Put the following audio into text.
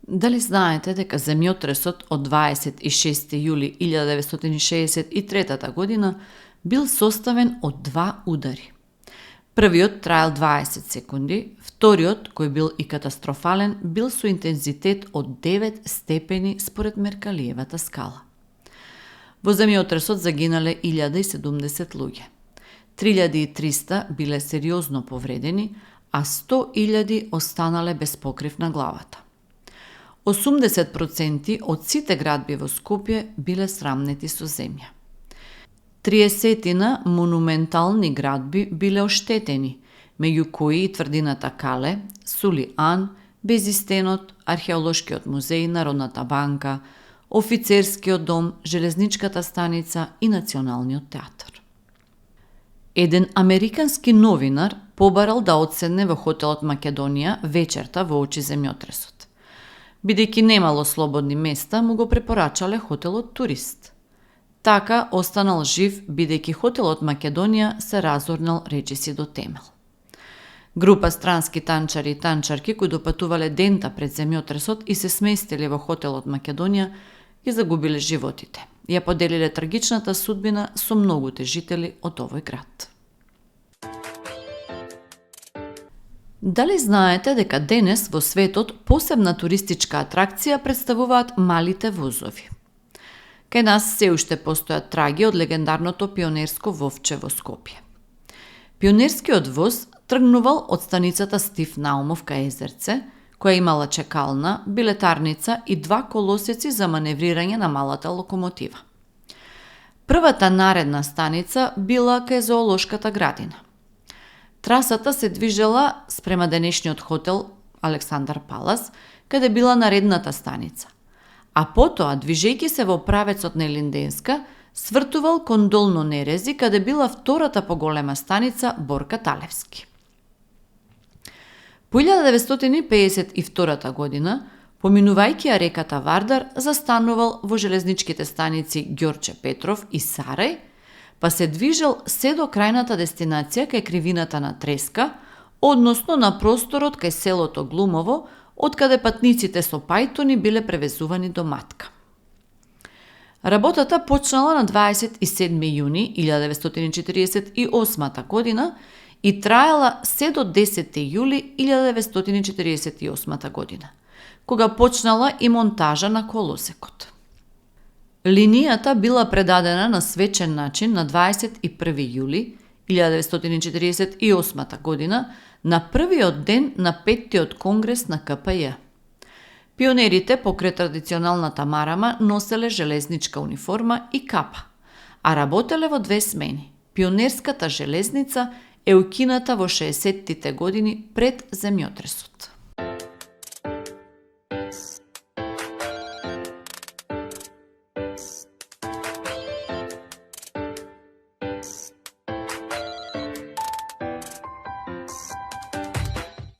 Дали знаете дека земјотресот од 26. јули 1963 година бил составен од два удари? Првиот траел 20 секунди, вториот, кој бил и катастрофален, бил со интензитет од 9 степени според Меркалиевата скала. Во земјотресот загинале 1070 луѓе. 3300 биле сериозно повредени, а 100.000 останале без покрив на главата. 80% од сите градби во Скопје биле срамнети со земја. 30 монументални градби биле оштетени, меѓу кои и тврдината Кале, Сули Ан, Безистенот, Археолошкиот музеј, Народната банка, Офицерскиот дом, Железничката станица и Националниот театар. Еден американски новинар побарал да одседне во хотелот Македонија вечерта во очи земјотресот. Бидејќи немало слободни места, му го препорачале хотелот Турист. Така останал жив, бидејќи хотелот Македонија се разорнал речиси до темел. Група странски танчари и танчарки кои допатувале дента пред земјотресот и се сместиле во хотелот Македонија, ги загубиле животите. Ја поделиле трагичната судбина со многуте жители од овој град. Дали знаете дека денес во светот посебна туристичка атракција представуваат малите возови? Кај нас се уште постојат траги од легендарното пионерско вовче во Скопје. Пионерскиот воз тргнувал од станицата Стив Наумов кај Езерце, која имала чекална, билетарница и два колосеци за маневрирање на малата локомотива. Првата наредна станица била кај зоолошката градина. Трасата се движела спрема денешниот хотел Александар Палас, каде била наредната станица, а потоа, движејќи се во правецот на Илинденска, свртувал кон Долно Нерези, каде била втората поголема станица Борка Талевски. По 1952 година, поминувајќи ја реката Вардар, застанувал во железничките станици Ѓорче Петров и Сарај, па се движел се до крајната дестинација кај кривината на Треска, односно на просторот кај селото Глумово, од каде патниците со пајтони биле превезувани до Матка. Работата почнала на 27. јуни 1948 година и траела се до 10. јули 1948 година, кога почнала и монтажа на колосекот. Линијата била предадена на свечен начин на 21. јули 1948 година на првиот ден на 5-тиот конгрес на КПЈ. Пионерите покрај традиционалната марама носеле железничка униформа и капа, а работеле во две смени. Пионерската железница е укината во 60-тите години пред земјотресот.